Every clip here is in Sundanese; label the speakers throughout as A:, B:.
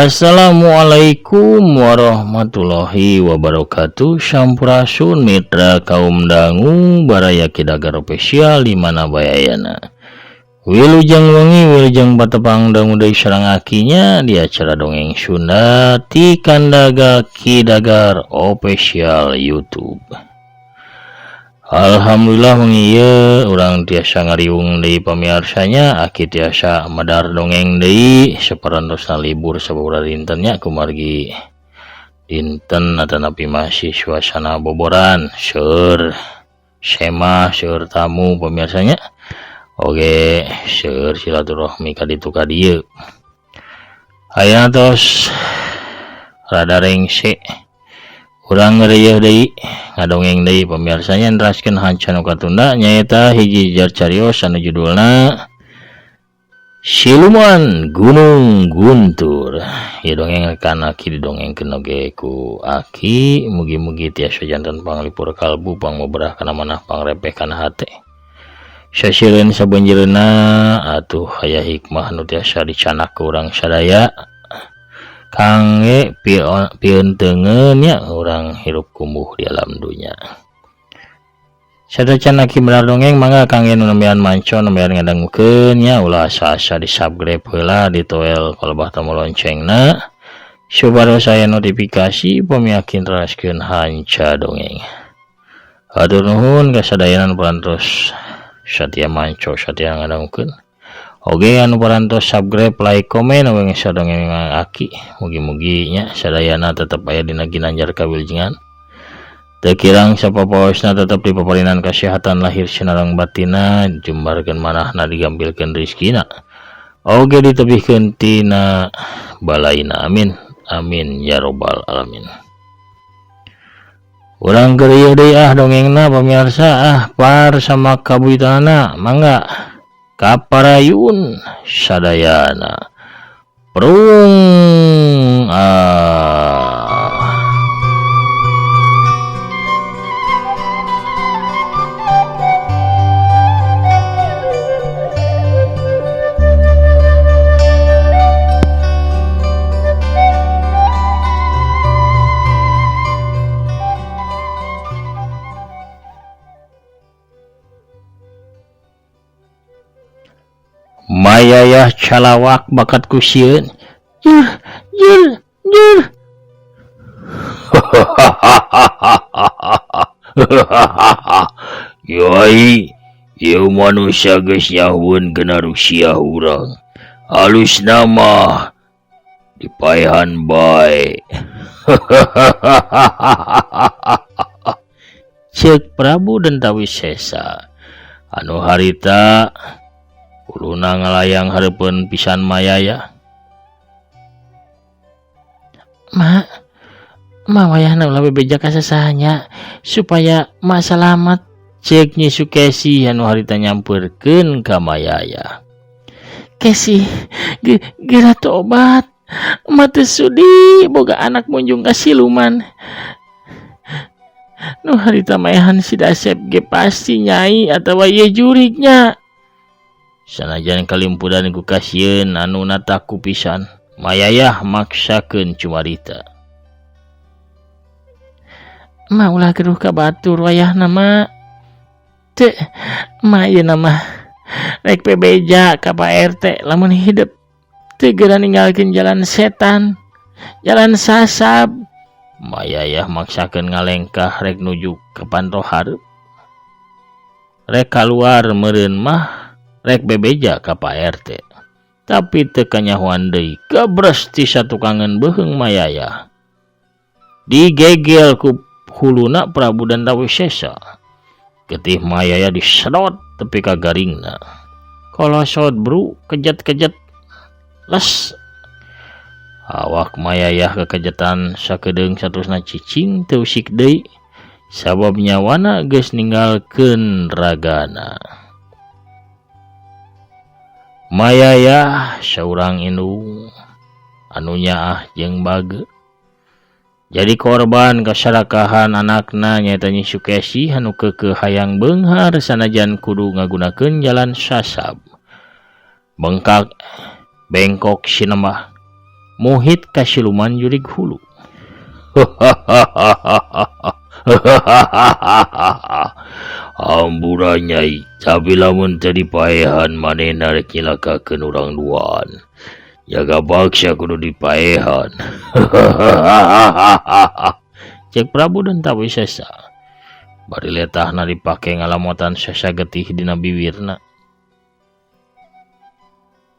A: Assalamualaikum warahmatullahi wabarakatuh. Sampurasun mitra kaum dangu baraya Kidagar Official di mana bayayana. Wilujeng wengi wilujeng patepang dangu deui sareng akinya di acara dongeng Sunda ti Kandaga Kidagar Official YouTube. Alhamdulillah wengi ieu urang tiasa ngariung deui pamiarsanya, aki tiasa medar dongeng deui saparantosna libur sababaraha dinten nya, kumargi dinten atanapi masih suasana boboran seueur semah seueur tamu pamiarsanya, oge seueur silaturahmi ka ditu ka dieu. Ayeuna tos rada rengse urang ngerieuh deui ngadongeng deui pamiarsanya, neraskeun hanca nu katunda nyaeta hiji jar carios anu judulna Siluman Gunung Guntur. Ieu dongeng kan aki didongengkeun oge ku aki, mugi-mugi tiasa janten panglipur kalbu, pangmoberah kana manah, pangrepeh kana hate. Sasieureun sabeunjeureunna atuh aya hikmah nu tiasa dicanak ku urang sadaya kangge piunteungeun nya urang hirup kumbuh di alam dunya. Satacan aki benar dongeng, mangga kangge nu nembean manco nembean ngadangukeun nya, ulah asa-asa di subscribe heula, ditoel kalebah tombol loncengna supados aya notifikasi pami aki neraskeun hanca dongeng. Hatur nuhun ka sadayana nu parantos satia manco satia ngadangukeun. Oge anu parantos subscribe, like, komen oge nge-share dongeng aki. Mugi-mugi nya sadayana tetep aya dina ginanjar kawilujengan. Teu kirang sapapaosna tetep dipaparinan kasehatan lahir sinareng batinna, jembarkeun manahna, digampilkeun rizkina. Oge ditebihkeun tina balaina. Amin. Amin ya robbal alamin. Urang geureuh deui ah dongengna pamirsa, ah par sama kabuyutanana, mangga kaparayun sadayana. Prung ah. Mayayah calawak bakat ku sieun. Jur, jur, jur. Yai, ieu manusia geus nyahueun kana Rusia urang. Halus nama dipaehan bae. Ceuk Prabu Dentawisesa anu harita uluna ngalayang hareupeun pisan Mayaya. Ma, ma wayahna ulah bebeja ka sasahanya supaya ma salamat, ceuk Nyi Sukesi anu harita nyampeurkeun ka Mayaya. Kesi, geura tobat. Ma teu sudi boga anak munjung ka siluman. Nu harita maehan si Dasep ge pasti nyai atawa ieu jurignya. Sanajan kalimpudan ku kasieun anu nataku pisan, Mayayah maksakeun cumarita. Ma ulah geruh ka batur wayahna ma. Teu, ma ieu mah rek bebeja ka Pak RT lamun hidup teu geura ninggalkeun jalan setan, jalan sasab. Mayayah maksakeun ngalengkah rek nuju ka panto hareup. Rek kaluar meureun mah rek bebeja ka Pak RT. Tapi teu kanyahoan deui, gabres ti satukangeun beuheung Mayayah. Digegel ku huluna Prabu Dantawisesa. Getih Mayaya disedot tepi ka garingna. Kolosot bru kejet-kejet les. Awak Mayayah kekejetan sakedeung saterusna cicing teu usik deui sabab nyawana geus ninggalkeun ragana. Mayayah saurang indung anu nyaah jeung bage jadi korban kasarakahan anakna nyaeta Nyi Sukesi anu keukeuh hayang beunghar sanajan kudu ngagunakeun jalan sasab. Bengkak bengkok sinembah. Muhit ka siluman jurig hulu. Hampura Nyai, tapi lamun teu dipaehan manehna rek nyilakakeun urang duaan. Jaga baksa kudu dipaehan. Cek Prabu Dantawisesa. Bari letahna dipake ngalamotan sesa getih dina biwirna.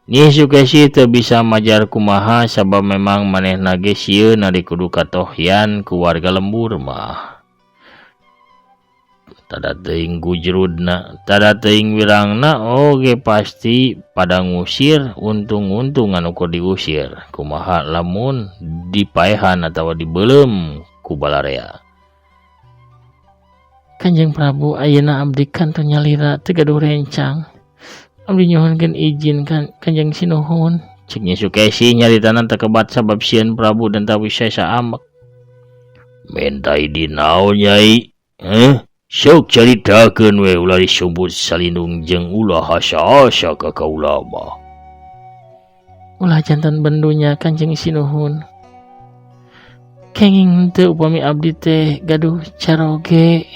A: Nyi Sukesi teu bisa majar kumaha sabab memang manehna ge sieun ari kudu katohyan ku warga lembur mah. Tada teuing gujrudna, tada teuing wirangna oge pasti pada ngusir, untung-untung anu keur diusir. Kumaha lamun dipaehan atawa dibeuleum ku balarea. Kanjeng Prabu ayeuna abdi kantun nyalira teu gaduh rencang. Abdi nyuhunkeun izin kan Kanjeng Sinuhun. Cek Nyi Sukesi nyaritana teu kebat sabab sieun Prabu Dantawisesa ambek. Menta idin naon Nyai? Sok caritakeun we ulah disumput salindung jeung ulah asa-asa ka kaula mah. Ulah jantan bendunya Kanjeng Sinuhun. Kenging teu upami abdi teh gaduh caroge.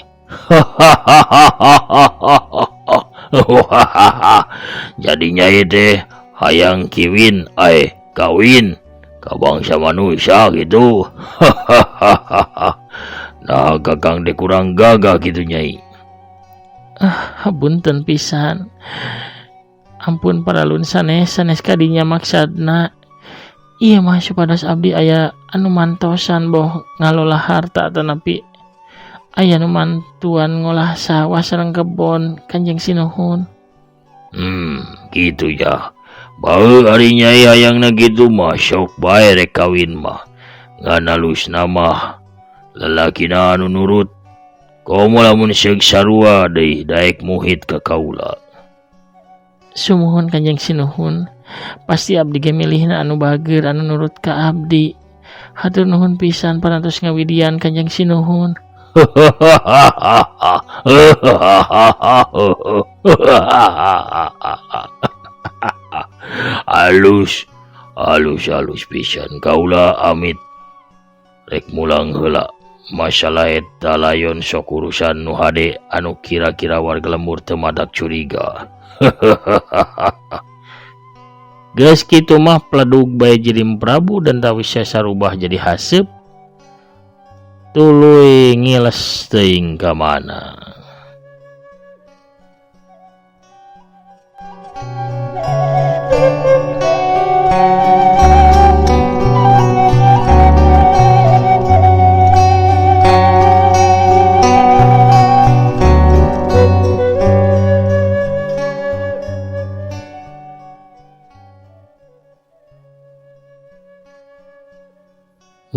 A: Jadi Nyai teh hayang kiwin ae kawin ka bangsa manusia gitu. Nah kakang teh kurang gagah gitu Nyai. Ah, hapunten pisan. Ampun paralun sanes sanes kadinya maksadna. Ieu mah supados abdi aya anu mantosan boh ngalola harta atanapi aya nu mantuan ngolah sawah sareng kebon Kanjeng Sinuhun. Gitu ya. Bae ari Nyai hayangna kitu mah sok bae rek kawin mah. Ngan alusna mah lalakina anu nurut. Komo lamun seug sarua deui daek muhit ka kaula. Sumuhun Kanjeng Sinuhun. Pasti abdi ge milihna anu bageur anu nurut ka abdi. Hatur nuhun pisan parantos ngawidian Kanjeng Sinuhun. Alus, alus, alus pisan kaula amit. Rek mulang heula masalah eta layon sok urusan nu hade anu kira-kira warga lembur teu madak curiga. Geus kitu mah pledug bae jirim Prabu Dantawisesa rubah jadi haseup. Tuluy ngiles teuing ka mana.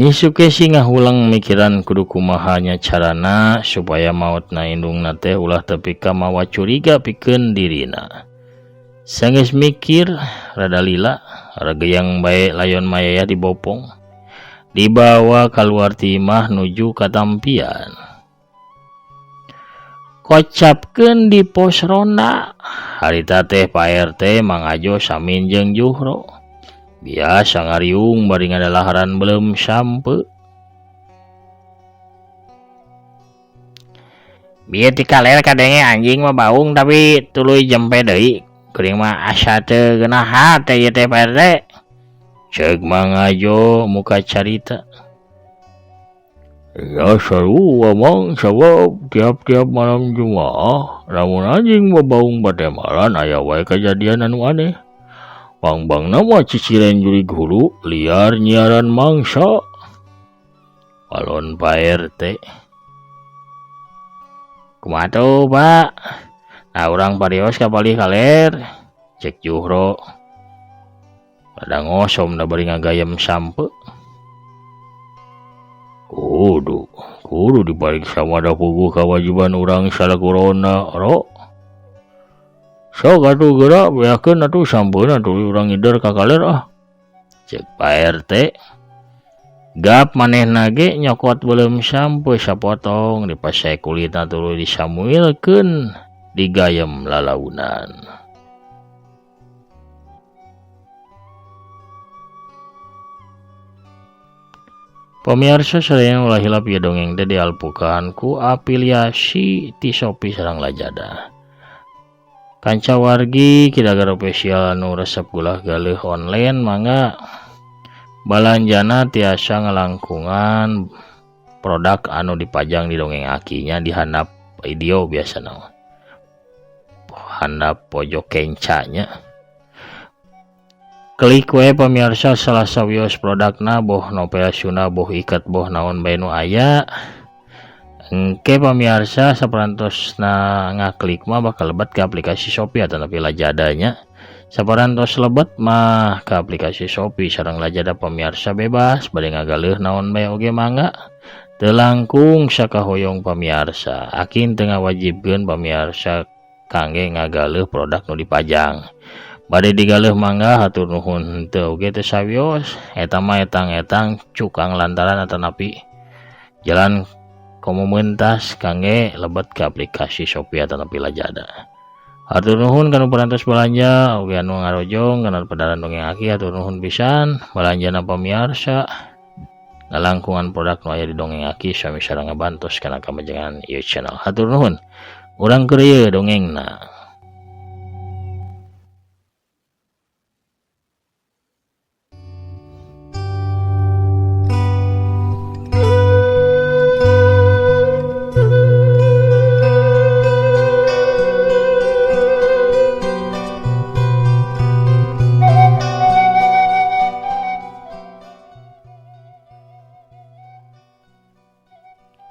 A: Nyi Sukesi ngahulang mikiran kudu kumahanya carana supaya maotna indungna teh ulah tepi ka mawa curiga pikeun dirina. Sanggeus mikir rada lila, rageyang bae layon mayayah dibopong. Dibawa kaluar ti imah nuju ka tampian. Kocapkeun di pos ronda. Harita teh Pak RT Mang Ajo samin jeung Juhro. Biasa ngariung bari ngadalaharan belum sampe. Bieu ti kaler kadenge anjing mah baung tapi tuluy jempe deui. Kuring mah asa teu geunah hate ieu teh Pak RT. Ceuk Mang Ajo muka carita. Ya seru amang sabab tiap-tiap malam Jumaah lamun anjing babaung batemalan aya wae kajadian anu aneh. Bang-bang nama ciciren jurig hulu liar nyiaran mangsa. Balon Pak RT. Kumaha tuh Pak? Nah urang parios ka palih kaler. Cek Juhro. Rada ngosom da bari ngagayem sampe. Kudu, kudu dipariksa mah da puguh kawajiban urang salaku ronda ro. Sok atuh geura beakeun atuh sampeuna tuluy urang ngider ka kaler ah. Cek Pak RT. Gap manehna ge nyokot beuleum sampe sapotong dipasai kulitna tuluy disamuilkeun digayem lalaunan. Pemirsa sadayana ulah hilap ieu dongeng teh dialpukan ku afiliasi ti Shopee sareng Lazada. Kanca wargi Kidagar Official anu resep gulah galeuh online mangga balanjana tiasa ngalangkungan produk anu dipajang di dongeng akinya di handap video biasana handap pojok kencanya. Klik we pemirsa salah sawios produkna boh novel Sunda boh ikat boh naon bae nu aya. Engke pemirsa saperantosna ngaklik mah bakal lebet ke aplikasi Shopee atau tapi Lazadanya. Saperantos lebet mah ke aplikasi Shopee sareng Lazada pemirsa bebas bade ngagaleuh naon bae oge mangga. Teu langkung sakahoyong pemirsa. Akin teu ngawajibkeun pemirsa kangge ngagaleuh produk nu dipajang. Bade digaleuh mangga hatur nuhun henteu oge teu sawios eta mah etang-etang cukang lantaran atanapi jalan komo mentas kangge lebet ke aplikasi Shopee atanapi Lazada. Hatur nuhun kanu parantos balanja oge anu ngarojong kana pedaran dongeng aki hatur nuhun pisan balanjana pamiarsa ngalangkungan produk nu aya di dongeng aki sami sareng ngabantos kana kamajengan ieu channel. Hatur nuhun urang keur ieu dongengna.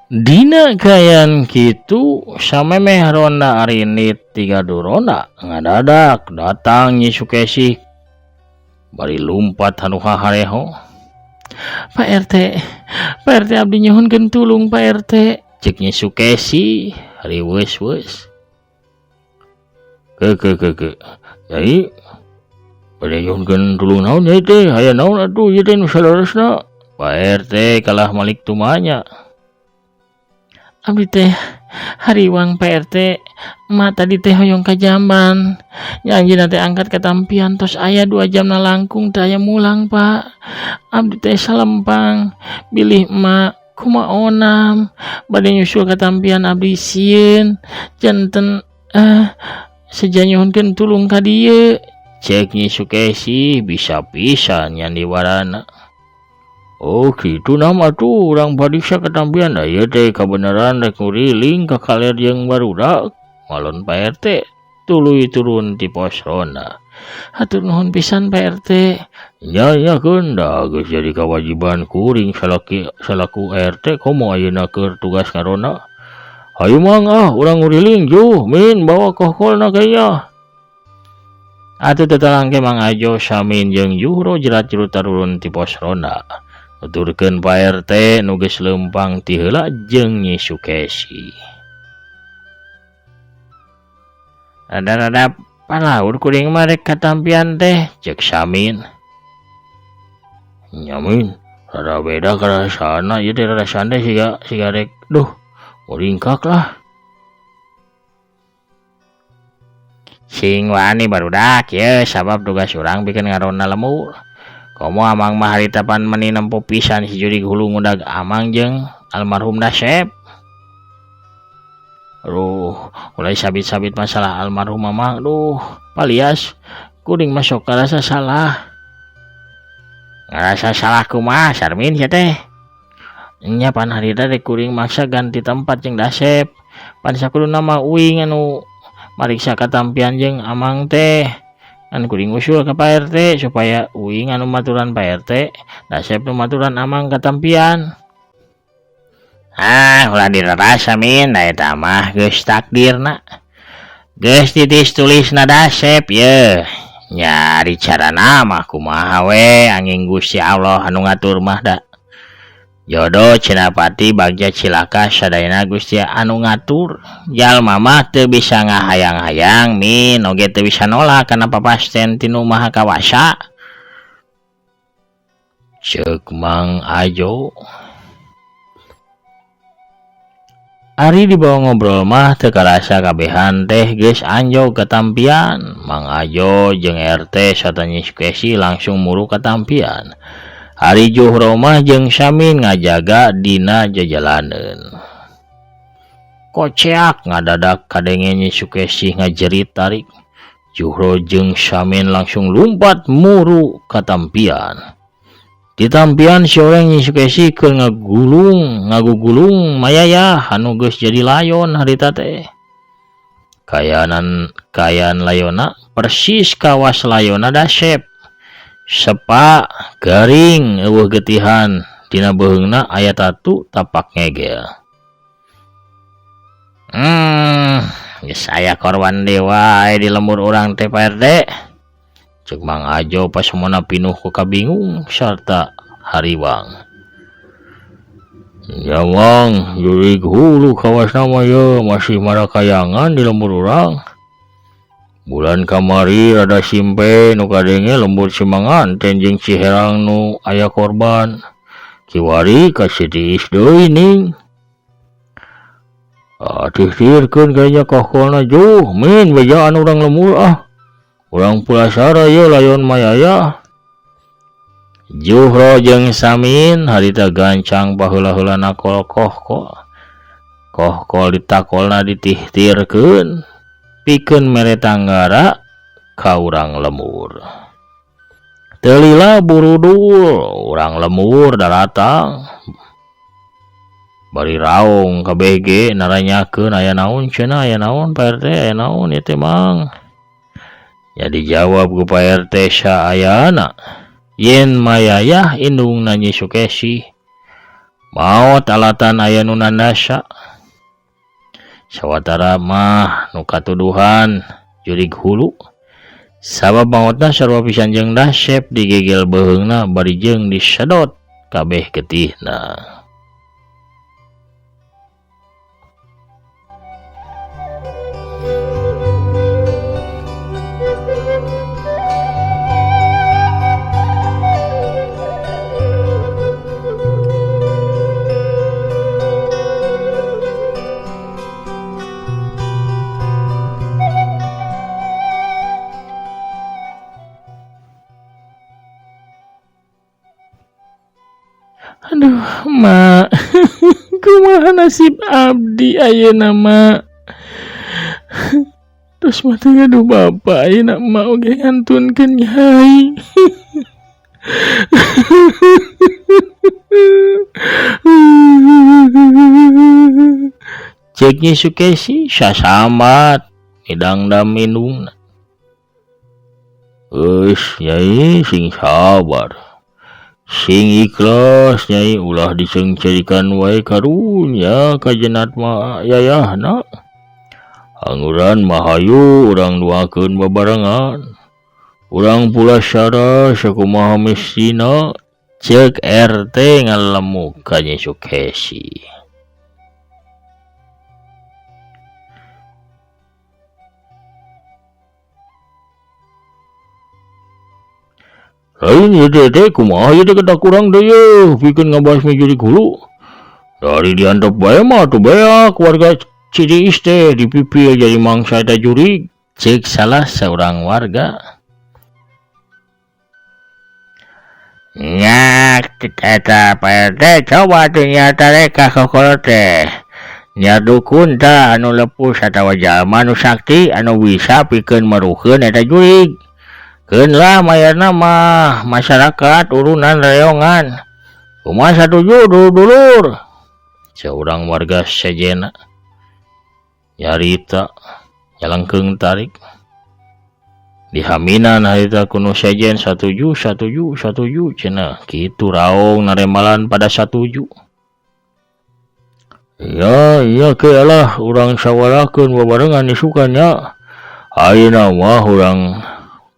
A: Dina kaayaan kitu samemeh ronda arinit tiga duronda ngadadak datang Nyi Sukesih bari lumpat anu hahareho. Pak RT, Pak RT abdi nyuhunkeun tulung Pak RT, cek Nyi Sukesih riweus-weus. Ke ke ke ke. Nyai bade nyuhunkeun tulung naon nyai teh? Aya naon atuh ieu teh nu saleresna? Pak RT kalah malik tumanya. Abdi teh hariwang Pak RT, emak tadi teh hoyong ka jamban. Nya anjeunna teh angkat katampian tos aya 2 jam na langkung teu aya mulang Pak. Abdi teh salempang bilih emak kumaha onam bade nyusul katampian abdi sieun janten seja nyuhunkeun tulung ka dieu. Cek Nyi Sukesih bisa pisan nyandiwarana. Oh kitu nama tuh urang pariksa katampian da ieu teh kabeneran rek nguriling ka kaler jeung barudak malon Pak RT tuluy turun ti pos ronda. Hatur nuhun pisan Pak RT. Nya nya keun da geus jadi kewajiban kuring salaku RT komo ayeuna keur tugas ngaronda. Hayu mang ah urang nguriling juh min bawa kohkolna kayanya. Atuh tetelangke Mang Ajo Samin jeung Juhro jerat-jerut tarurun ti pos ronda. Nuturkeun Pak RT nu geus leumpang ti heula jeung Nyi Sukesih. Rada-rada palaur kuring mah rek katampian teh cek Samin. Nya min, rada beda karasana ieu teh rada santai siga rek duh muringkak lah. Sing wani barudak ye sabab tugas urang pikeun ngaronda lembur. Komo amang mah harita pan meni nempo pisan si jurig hulu ngudag amang jeung almarhum Dasep. Aduh, mulai sabit-sabit masalah almarhum amang, duh, palias kuring mah sok ngarasa salah. Ngarasa salah kumaha Sarmin sia teh? Nya pan harita teh kuring maksa ganti tempat jeung Dasep. Pan sakuduna mah uing anu mariksa katampian jeung amang teh. An kuring usul ka Pak RT supaya uing anu maturan Pak RT, Dasep nu maturan amang katampian. Ah, ulah dirasa min, da eta mah geus takdirna. Geus titis tulisna Dasep ye. Nya ari carana mah kumaha we angin Gusti Allah anu ngatur mah da. Jodoh cenapati bagja cilaka sadayana Gusti anu ngatur. Jalma mah teu bisa ngahayang-hayang min oge teu bisa nolak kana papasten ti nu Maha Kawasa. Ceuk Mang Ajo. Ari dibawa ngobrol mah teu karasa kabehan teh geus anjog katampian. Mang Ajo jeung RT sarta Nyi Sukesih langsung muru katampian. Ari Juhro mah jeung Samin ngajaga dina jajalaneun. Koceak ngadadak kadenge Nyi Sukesih ngajerit tarik. Juhro jeung Samin langsung lumpat muru ka tampian. Ditampian si oreng Nyi Sukesih keur ngagulung ngagugulung mayayah anu geus jadi layon harita teh. Kayanan kayan layona persis kawas layona dasep. Sepa garing eueuh getihan dina beuheungna aya tatu tapak ngegel. Geus aya korban deui wae di lembur urang teh Pak RT. Ceuk Mang Ajo pasemona pinuh ku kabingung sarta hariwang. Ya Mang, jurig hulu kawasna mah yeuh masih marakayangan di lembur urang. Bulan kamari rada simpe nu kadenge lembur Cimanganten jeung Ciherang nu aya korban. Kiwari ka Citiis deui ning. Ah, tihtirkeun kayanya kohkolna juh, min bejaan urang lembur ah. Urang pulasara yeuh layon mayayah. Juhro jeung Samin harita gancang baheula-heula nakol kohkol. Kohkol ditakolna ditihtirkeun pikeun mere tanggara ka urang lembur. Teu lila burudul urang lembur daratang. Bari raung kabeh ge naranyakeun aya naon cenah aya naon Pak RT aya naon ieu teh Mang. Nya dijawab ku Pak RT saayana yen mayayah indungna Nyi Sukesih maot alatan aya nu nandasa. Sawatara mah nu katuduhan jurig hulu sabab maotna sarua pisan jeung dasep digegel beuheungna bari jeung disedot kabeh getihna. Aduh mak, kumaha nasib abdi ayeuna mak. Terus mah teh gaduh bapa ayeuna emak oge ngantunkeun nyai. Ceuk Nyi Sukesi sasambat midangdam indungna. Geus nyai sing sabar. Sing ikhlas nyai ulah diseungceurikan wae karunya kajenat mah yayahna. Angguran mah hayu urang duakeun babarengan. Urang pulasara sakumaha mestina ceuk RT ngalemu ka Nyi Sukesi. Lain ieu teh kumaha ieu teh kedah kurang teh yeuh pikeun ngabasmi jurig hulu. Dari diantep bae mah atuh beak warga Citiis teh dipipil jadi mangsa eta jurig. Ceuk salah saurang warga. Nya eta Pak RT coba teh nya tarek ka kokoro teh. Nya dukun tah anu lepus atawa jalma anu sakti anu bisa pikeun meruhkeun eta jurig. Keun lah mayarna mah masyarakat urunan reongan. Kumaha satuju dulur-dulur. Saurang warga sejena nyarita nyalengkeung tarik. Dihaminan harita ku nu sejen satuju satuju satuju cenah kitu raung naremalan pada satuju. Iya iya ke lah urang sawarakeun babarengan isukan nya. Ayeuna mah urang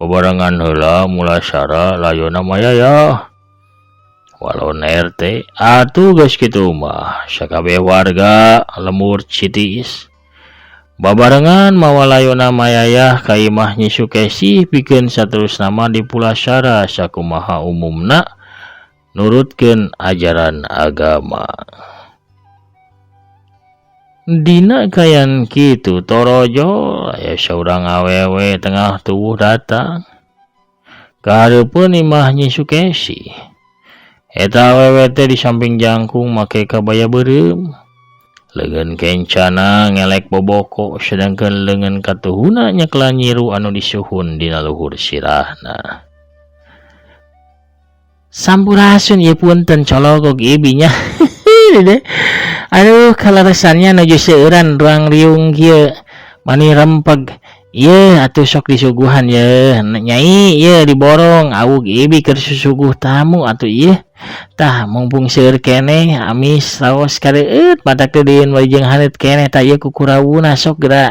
A: babarengan heula mulasara layona mayayah. Walon RT atuh geus kitu mah sakabeh warga lembur Citiis babarengan mawa layona mayayah ka imah Nyi Sukesih pikeun saterusna mah dipulasara sakumaha umumna nurutkeun ajaran agama. Dina kayan kitu torojo aya saurang awewe tengah tubuh datang. Kahareupeun imah Nyi Sukesih. Eta awewe teh di samping jangkung make kabaya beureum. Leungeun kencana ngelek boboko sedangkan leungeun katuhuna nyekla nyiru anu disuhun dina luhur sirahna. Sampurasun ieu punten cologog ieu nya. Aduh kaleresannya nuju seueuran ruang riung kieu mani rempeg. Ieu atuh sok disuguhan ye nyai ieu diborong awug ibi keur susuguh tamu atuh ieu. Tah mumpung seueur keneh amis raos kareueut matak teh dieun we jeung haneut keneh tah ieu kukurawuna sok geura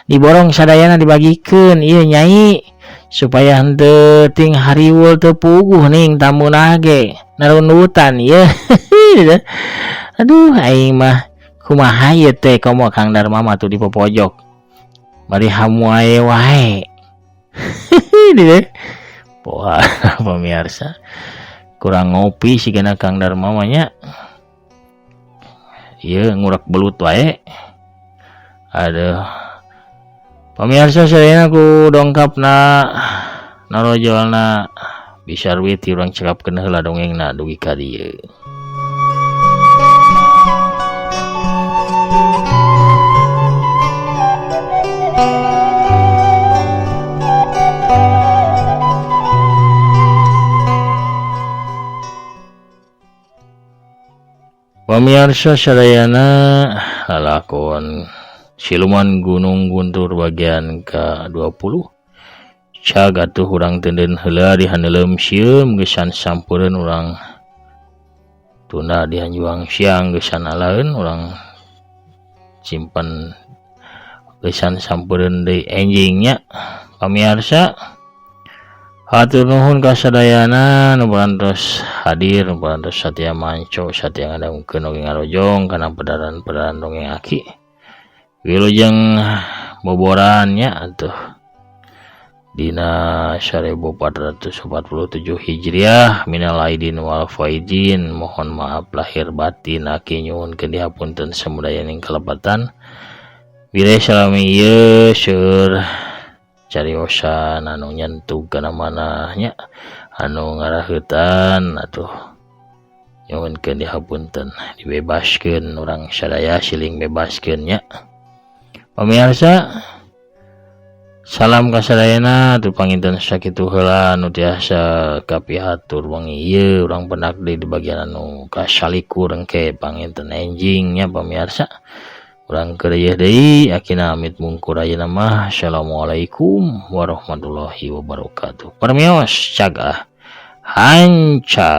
A: diborong sadayana dibagikeun ieu nyai supaya henteu ting hariwul teu puguh ning tamuna ge narundutan ieu. Aduh aing mah kumaha ieu teh komo Kang Darma mah tuh di popojok bari hamuae wae. Poa pemirsa kurang ngopi sih kena Kang Darma mah nya. Ieu ngurek belut wae. Aduh. Pemirsa sadayana ku dongkapna narojolna Bisarwiti urang cekapkeun heula dongengna dugi ka dieu. Pamirsa sadayana lalakon Siluman Gunung Guntur bagian ke-20 cag atuh urang teuneun heula di haneuleum sieum geusan sampureun urang tunda di hanjuang siang geusan alaeun urang simpen geusan sampureun deui enjingnya. Pamirsa hatur nuhun ka sadayana nu parantos hadir, nu parantos satia manco, satia ngadangukeun oge ngarojong kana pedaran-pedaran dongeng aki. Wilujeng boborannya atuh dina 1447 Hijriah minal aidin wal faizin, mohon maaf lahir batin aki nyuhunkeun dihapunten samudayaning kalepatan. Bilih salami ieu seueur cariosan anu nyentuh kana manahnya anu ngaraheutan atuh nyuhunkeun dihapunten, dibebaskeun urang sadaya siling bebaskeun nya. Pamirsa salam kasadayana atuh panginten sakitu heula anu tiasa kapihatur wengi ieu urang pendak deui di bagian anu kasalikur engke panginten enjing nya pamirsa. Urang keur ieu deui akina amit mungkur ayeuna mah. Assalamualaikum warahmatullahi wabarakatuh. Permios cagah hanca.